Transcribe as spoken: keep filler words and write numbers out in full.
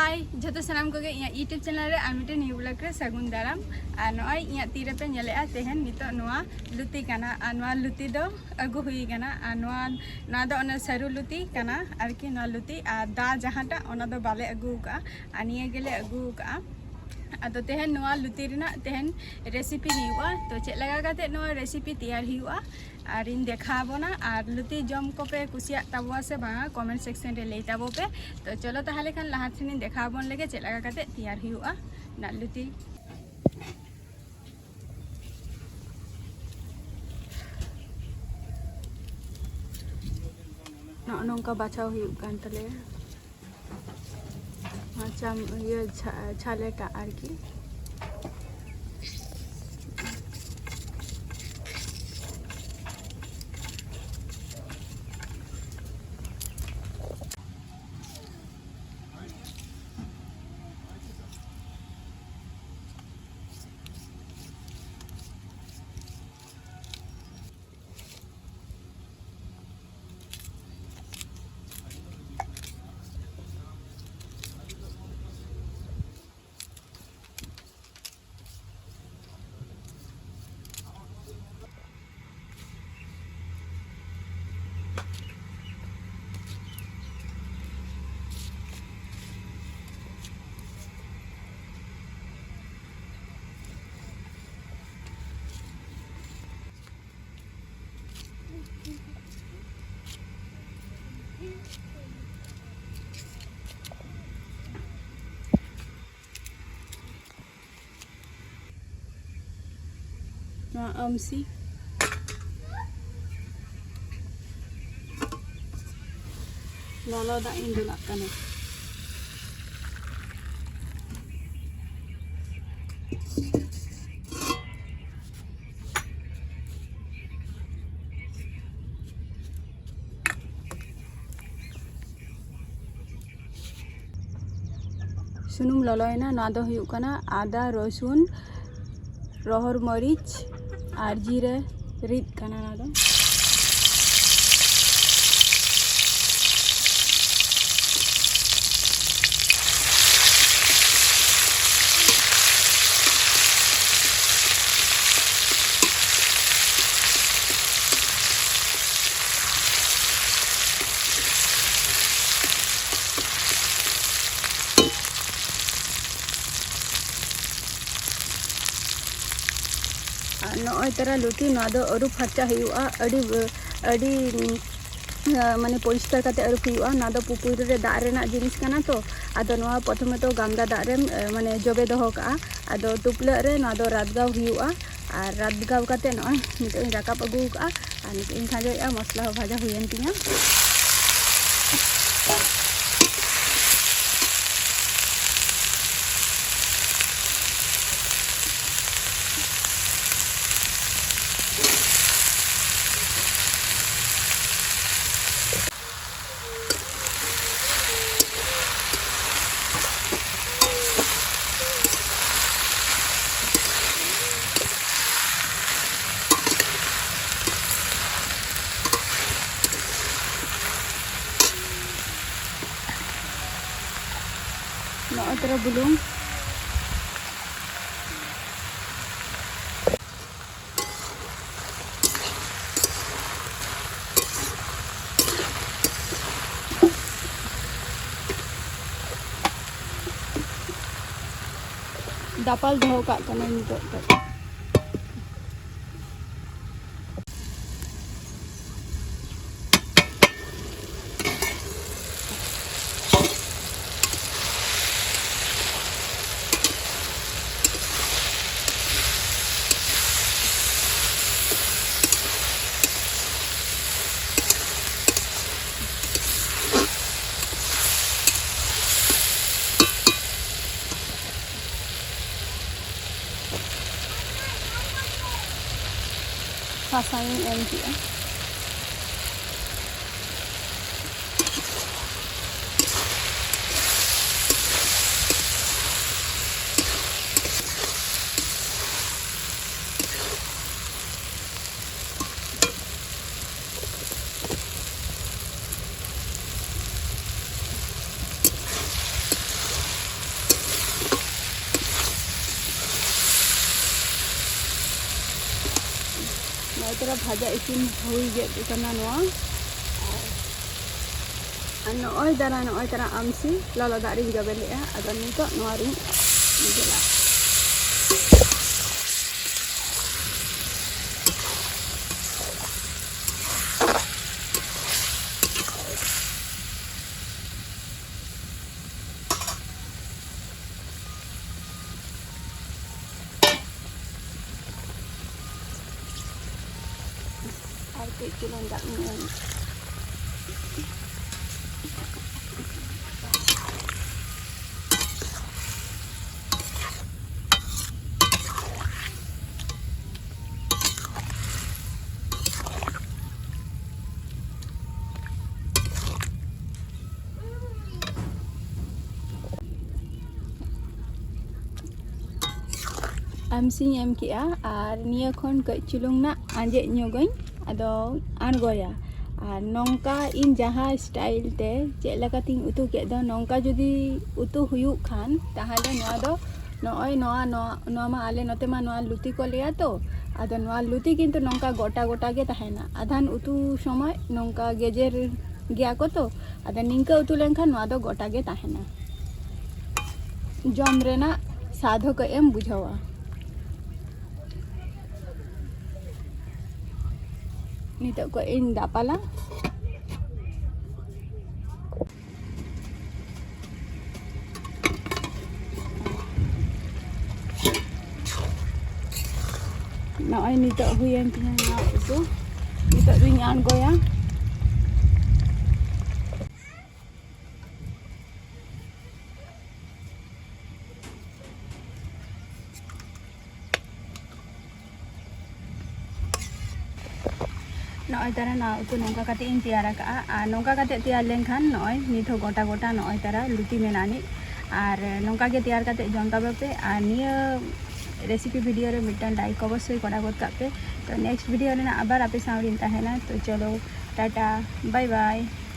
ᱦᱟᱭ ᱡᱷᱚᱛᱚ ᱥᱟᱱᱟᱢ ᱠᱚᱜᱮ ᱤᱧᱟᱹᱜ YouTube ᱪᱮᱱᱮᱞ ᱨᱮ ᱟᱨ ᱢᱤᱫᱴᱮᱱ ᱱᱤᱭᱩ ᱵᱞᱚᱜ ᱨᱮ ᱥᱟᱹᱜᱩᱱ ᱫᱟᱨᱟᱢ᱾ ᱟᱨ ᱱᱚᱜᱼᱚᱭ ᱤᱧᱟᱹᱜ ᱛᱤ ᱨᱮᱯᱮ ᱧᱮᱞᱮᱫᱼᱟ, ᱛᱮᱦᱮᱧ ᱱᱤᱛᱚᱜ ᱱᱚᱣᱟ ᱞᱩᱛᱤ ᱠᱟᱱᱟ᱾ ᱟᱨ ᱱᱚᱣᱟ ᱞᱩᱛᱤ ᱫᱚ ᱟᱹᱜᱩ ᱦᱩᱭ ᱠᱟᱱᱟ᱾ ᱟᱨ ᱱᱚᱣᱟ ᱱᱚᱣᱟ ᱫᱚ ᱚᱱᱟ ᱥᱟᱹᱨᱩ ᱞᱩᱛᱤ ᱠᱟᱱᱟ ᱟᱨᱠᱤ᱾ ᱱᱚᱣᱟ ᱞᱩᱛᱤ ᱟᱨ ᱫᱟ ᱡᱟᱦᱟᱸᱴᱟᱜ, ᱚᱱᱟ ᱫᱚ ᱵᱟᱞᱮ ᱟᱹᱜᱩ ᱟᱠᱟᱫᱼᱟ, ᱟᱨ ᱱᱤᱭᱟᱹ ᱜᱮᱞᱮ ᱟᱹᱜᱩ ᱟᱠᱟᱫᱼᱟ᱾ ᱟᱫᱚ ᱛᱮᱦᱮᱧ ᱱᱚᱣᱟ ᱞᱩᱛᱤ ᱨᱮᱱᱟᱜ ᱛᱮᱦᱮᱧ ᱨᱮᱥᱤᱯᱤ ᱦᱩᱭᱩᱜᱼᱟ᱾ ᱛᱚ ᱪᱮᱫ ᱞᱮᱠᱟ ᱠᱟᱛᱮ ᱱᱚᱣᱟ ᱨᱮᱥᱤᱯᱤ ᱛᱮᱭᱟᱨ ᱦᱩᱭᱩᱜᱼᱟ ᱟᱨᱤᱧ ᱫᱮᱠᱷᱟᱣ ᱟᱵᱚᱱᱟ, ᱟᱨ ᱞᱩᱛᱤ ᱡᱚᱢ ᱠᱚᱯᱮ ᱠᱩᱥᱤᱭᱟᱜ ᱛᱟᱵᱚᱣᱟ ᱥᱮ ᱵᱟᱝᱟ, ᱠᱚᱢᱮᱱᱴ ᱥᱮᱠᱥᱚᱱ ᱨᱮ ᱞᱟᱹᱭ ᱛᱟᱵᱚ ᱯᱮ᱾ ᱛᱚ ᱪᱚᱞᱚ ᱛᱟᱦᱚᱞᱮ ᱠᱷᱟᱱ ᱞᱟᱦᱟ ᱥᱮᱱᱤᱧ ᱫᱮᱠᱷᱟᱣ ᱟᱵᱚᱱ ᱞᱮᱜᱮ ᱪᱮᱫ ᱞᱮᱠᱟ ᱠᱟᱛᱮ ᱛᱮᱭᱟᱨ ᱦᱩᱭᱩᱜᱼᱟ ᱱᱟᱜ ᱞᱩᱛᱤ᱾ ᱱᱚᱜᱼᱚ ᱱᱚᱝᱠᱟ ᱵᱟᱪᱷᱟᱣ ᱦᱩᱭᱩᱜ ᱠᱟᱱ ᱛᱟᱞᱮᱭᱟ᱾ ᱱᱚᱣᱟ ᱪᱟᱢ-, ᱤᱭᱟᱹ ᱪᱷᱟ-, ᱪᱷᱟᱞᱮᱴᱟᱜ ᱟᱨᱠᱤ᱾ ᱱᱚᱣᱟ ᱟᱹᱢᱥᱤ ᱞᱚᱞᱚ ᱫᱟᱜ ᱤᱧ ᱫᱩᱞᱟᱜ ᱠᱟᱱᱟ᱾ ᱥᱩᱱᱩᱢ ᱞᱚᱞᱚᱭᱮᱱᱟ᱾ ᱱᱚᱣᱟ ᱫᱚ ᱦᱩᱭᱩᱜ ᱠᱟᱱᱟ ᱟᱫᱟ, ᱨᱚᱥᱩᱱ, ᱨᱚᱦᱚᱲ ᱢᱟᱹᱨᱤᱪ ᱟᱨ ᱡᱤᱨᱟᱹ ᱨᱤᱫ ᱠᱟᱱᱟ ᱱᱚᱣᱟ ᱫᱚ᱾ ᱱᱚᱜᱼᱚᱭ ᱛᱟᱨᱟ ᱞᱩᱛᱤ, ᱱᱚᱣᱟ ᱫᱚ ᱟᱹᱨᱩᱵ ᱯᱷᱟᱨᱪᱟ ᱦᱩᱭᱩᱜᱼᱟ, ᱟᱹᱰᱤ, ᱟᱹᱰᱤ, ᱩᱸ, ᱢᱟᱱᱮ ᱯᱚᱨᱤᱥᱠᱟᱨ ᱠᱟᱛᱮ ᱟᱹᱨᱩᱵ ᱦᱩᱭᱩᱜᱼᱟ᱾ ᱱᱚᱣᱟ ᱫᱚ ᱯᱩᱯᱩᱭ ᱨᱮ ᱫᱟᱜ ᱨᱮᱱᱟᱜ ᱡᱤᱱᱤᱥ ᱠᱟᱱᱟ ᱛᱚ, ᱟᱫᱚ ᱱᱚᱣᱟ ᱯᱨᱚᱛᱷᱚᱢᱮ ᱛᱚ ᱜᱟᱢᱞᱟ ᱫᱟᱜ ᱨᱮᱢ, ᱮ, ᱢᱟᱱᱮ ᱡᱚᱵᱮ ᱫᱚᱦᱚ ᱠᱟᱜᱼᱟ᱾ ᱟᱫᱚ ᱴᱩᱯᱞᱟᱹᱜ ᱨᱮ ᱱᱚᱣᱟ ᱫᱚ ᱨᱟᱫᱜᱟᱣ ᱦᱩᱭᱩᱜᱼᱟ, ᱟᱨ ᱨᱟᱫᱜᱟᱣ ᱠᱟᱛᱮ ᱱᱚᱜᱼᱚᱭ ᱱᱤᱛᱚᱜ ᱤᱧ ᱨᱟᱠᱟᱵ ᱟᱹᱜᱩ ᱠᱟᱜᱼᱟ, ᱟᱨ ᱱᱤᱛᱚᱜ ᱤᱧ ᱠᱷᱟᱸᱡᱚᱭᱮᱫᱼᱟ᱾ ᱢᱚᱥᱞᱟ ᱦᱚᱸ ᱵᱷᱟᱡᱟ ᱦᱩᱭᱮᱱ ᱛᱤᱧᱟ᱾ ᱱᱚᱜᱼᱚᱭ ᱛᱚᱨᱟ ᱵᱩᱞᱩᱝ᱾ ᱫᱟᱯᱟᱞ ᱫᱚᱦᱚ ᱠᱟᱜ ᱠᱟᱹᱱᱟᱹᱧ ᱱᱤᱛᱚᱜ ᱫᱚ᱾ ᱥᱟᱥᱟᱝ ᱤᱧ ᱮᱢ ᱠᱮᱜᱼᱟ᱾ ᱱᱚᱜᱼᱚᱭ ᱛᱚᱨᱟ ᱵᱷᱟᱡᱟ ᱤᱥᱤᱱ ᱦᱩᱭ ᱜᱮᱫ ᱠᱟᱱᱟ ᱱᱚᱣᱟ᱾ ᱟᱨ ᱱᱚᱜᱼᱚᱭ ᱛᱟᱨᱟ, ᱱᱚᱜᱼᱚᱭ ᱛᱟᱨᱟ ᱟᱢᱥᱤ ᱞᱚᱞᱚ ᱫᱟᱜ ᱨᱤᱧ ᱡᱚᱵᱮ ᱞᱮᱜᱼᱟ᱾ ᱟᱫᱚ ᱱᱤᱛᱚᱜ ᱱᱚᱣᱟ ᱨᱤᱧ ᱜᱮᱫᱟ᱾ ᱠᱟᱹᱡ ᱪᱩᱞᱩᱝ ᱫᱟᱜ ᱤᱧ ᱮᱢ᱾ ᱟᱢᱥᱤᱧ ᱮᱢ ᱠᱮᱜᱼᱟ ᱟᱨ ᱱᱤᱭᱟᱹ ᱠᱷᱚᱱ ᱠᱟᱹᱡ ᱪᱩᱞᱩᱝ ᱱᱟᱜ ᱟᱸᱡᱮᱫ ᱧᱚᱜᱟᱹᱧ, ᱟᱫᱚ ᱟᱬᱜᱚᱭᱟ᱾ ᱟᱨ ᱱᱚᱝᱠᱟ ᱤᱧ ᱡᱟᱦᱟᱸ style ᱛᱮ ᱪᱮᱫ ᱞᱮᱠᱟᱛᱤᱧ ᱩᱛᱩ ᱠᱮᱫ ᱫᱚ, ᱱᱚᱝᱠᱟ ᱡᱩᱫᱤ ᱩᱛᱩ ᱦᱩᱭᱩᱜ ᱠᱷᱟᱱ, ᱛᱟᱦᱚᱞᱮ ᱱᱚᱣᱟ ᱫᱚ ᱱᱚᱜᱼᱚᱭ ᱱᱚᱣᱟ, ᱱᱚᱣᱟ, ᱱᱚᱣᱟ ᱢᱟ ᱟᱞᱮ ᱱᱚᱛᱮ ᱢᱟ ᱱᱚᱣᱟ ᱞᱩᱛᱤ ᱠᱚ ᱞᱟᱹᱭᱟ ᱛᱚ, ᱟᱫᱚ ᱱᱚᱣᱟ ᱞᱩᱛᱤ ᱠᱤᱱᱛᱩ ᱱᱚᱝᱠᱟ ᱜᱚᱴᱟ ᱜᱚᱴᱟ ᱜᱮ ᱛᱟᱦᱮᱱᱟ᱾ ᱟᱫᱷᱟᱱ ᱩᱛᱩ ᱥᱚᱢᱚᱭ ᱱᱚᱝᱠᱟ ᱜᱮᱡᱮᱨ ᱜᱮᱭᱟ ᱠᱚ ᱛᱚ, ᱟᱫᱚ ᱱᱤᱝᱠᱟᱹ ᱩᱛᱩ ᱞᱮᱱᱠᱷᱟᱱ ᱱᱚᱣᱟ ᱫᱚ ᱜᱚᱴᱟ ᱜᱮ ᱛᱟᱦᱮᱱᱟ᱾ ᱡᱚᱢ ᱨᱮᱱᱟᱜ ᱥᱟᱫᱷ ᱦᱚᱸ ᱠᱟᱹᱡ ᱮᱢ ᱵᱩᱡᱷᱟᱹᱣᱟ᱾ ᱱᱤᱛᱚᱜ ᱠᱚ ᱤᱧ ᱫᱟᱯᱟᱞᱟ᱾ ᱱᱚᱜᱼᱚᱭ ᱱᱤᱛᱚᱜ ᱦᱩᱭᱮᱱ ᱛᱤᱧᱟ ᱱᱚᱣᱟ ᱩᱛᱩ᱾ ᱱᱤᱛᱚᱜ ᱫᱚᱧ ᱟᱬᱜᱚᱭᱟ᱾ ᱱᱚᱜᱼᱚᱭ ᱛᱟᱨᱟ ᱱᱚᱣᱟ ᱩᱛᱩ ᱱᱚᱝᱠᱟ ᱠᱟᱛᱮ ᱤᱧ ᱛᱮᱭᱟᱨ ᱟᱠᱟᱫᱼᱟ᱾ ᱟᱨ ᱱᱚᱝᱠᱟ ᱠᱟᱛᱮ ᱛᱮᱭᱟᱨ ᱞᱮᱱᱠᱷᱟᱱ ᱱᱚᱜᱼᱚᱭ ᱱᱤᱛ ᱦᱚᱸ ᱜᱚᱴᱟ ᱜᱚᱴᱟ ᱱᱚᱜᱼᱚᱭ ᱛᱟᱨᱟ ᱞᱩᱛᱤ ᱢᱮᱱᱟᱜ ᱟᱹᱱᱤᱡ᱾ ᱟᱨ ᱱᱚᱝᱠᱟ ᱜᱮ ᱛᱮᱭᱟᱨ ᱠᱟᱛᱮ ᱡᱚᱢ ᱛᱟᱵᱚ ᱯᱮ᱾ ᱟᱨ ᱱᱤᱭᱟᱹ recipe video ᱨᱮ ᱢᱤᱫᱴᱟᱝ like ᱚᱵᱚᱥᱥᱳᱭ ᱠᱚᱨᱟᱣ ᱜᱚᱫ ᱠᱟᱜ ᱯᱮ᱾ ᱛᱚ next video ᱨᱮᱱᱟᱜ ᱟᱵᱟᱨ ᱟᱯᱮ ᱥᱟᱶ ᱨᱤᱧ ᱛᱟᱦᱮᱱᱟ᱾ ᱛᱚ ᱪᱚᱞᱚ, ᱴᱟᱴᱟ, bye bye᱾